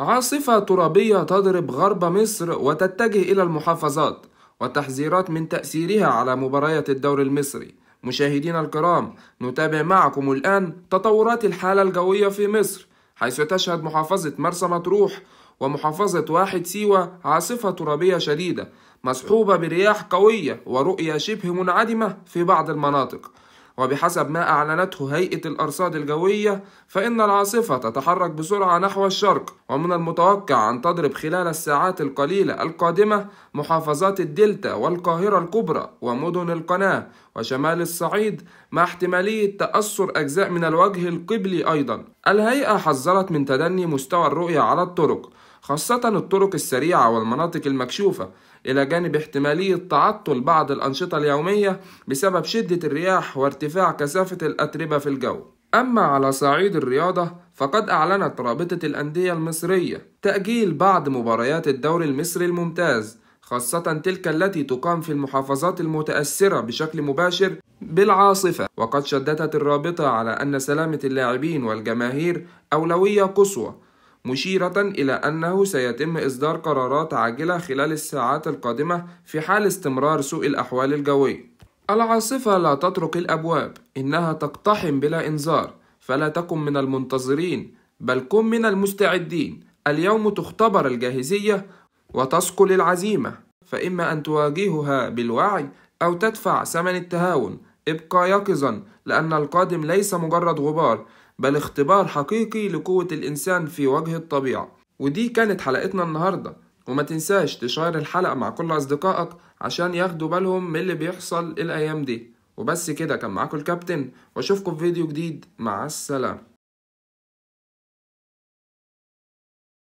عاصفة ترابية تضرب غرب مصر وتتجه إلى المحافظات، وتحذيرات من تأثيرها على مباريات الدوري المصري. مشاهدينا الكرام، نتابع معكم الآن تطورات الحالة الجوية في مصر، حيث تشهد محافظة مرسى مطروح ومحافظة واحد سيوة عاصفة ترابية شديدة مصحوبة برياح قوية ورؤية شبه منعدمة في بعض المناطق. وبحسب ما أعلنته هيئة الأرصاد الجوية فإن العاصفة تتحرك بسرعة نحو الشرق، ومن المتوقع أن تضرب خلال الساعات القليلة القادمة محافظات الدلتا والقاهرة الكبرى ومدن القناة وشمال الصعيد، مع احتمالية تأثر أجزاء من الوجه القبلي أيضا. الهيئة حذرت من تدني مستوى الرؤية على الطرق، خاصة الطرق السريعة والمناطق المكشوفة، إلى جانب احتمالية تعطل بعض الأنشطة اليومية بسبب شدة الرياح وارتفاع كثافة الأتربة في الجو. أما على صعيد الرياضة، فقد أعلنت رابطة الأندية المصرية تأجيل بعض مباريات الدوري المصري الممتاز، خاصة تلك التي تقام في المحافظات المتأثرة بشكل مباشر بالعاصفة. وقد شددت الرابطة على أن سلامة اللاعبين والجماهير أولوية قصوى، مشيرة إلى أنه سيتم إصدار قرارات عاجلة خلال الساعات القادمة في حال استمرار سوء الأحوال الجوية. العاصفة لا تطرق الأبواب، إنها تقتحم بلا إنذار، فلا تكن من المنتظرين بل كن من المستعدين. اليوم تختبر الجاهزية وتثقل العزيمة، فإما أن تواجهها بالوعي أو تدفع ثمن التهاون. ابقى يقظا، لأن القادم ليس مجرد غبار، بل اختبار حقيقي لقوة الإنسان في وجه الطبيعة. ودي كانت حلقتنا النهاردة، وما تنساش تشير الحلقة مع كل أصدقائك عشان ياخدوا بالهم من اللي بيحصل الأيام دي. وبس كده، كان معاكم الكابتن، واشوفكم في فيديو جديد. مع السلامة.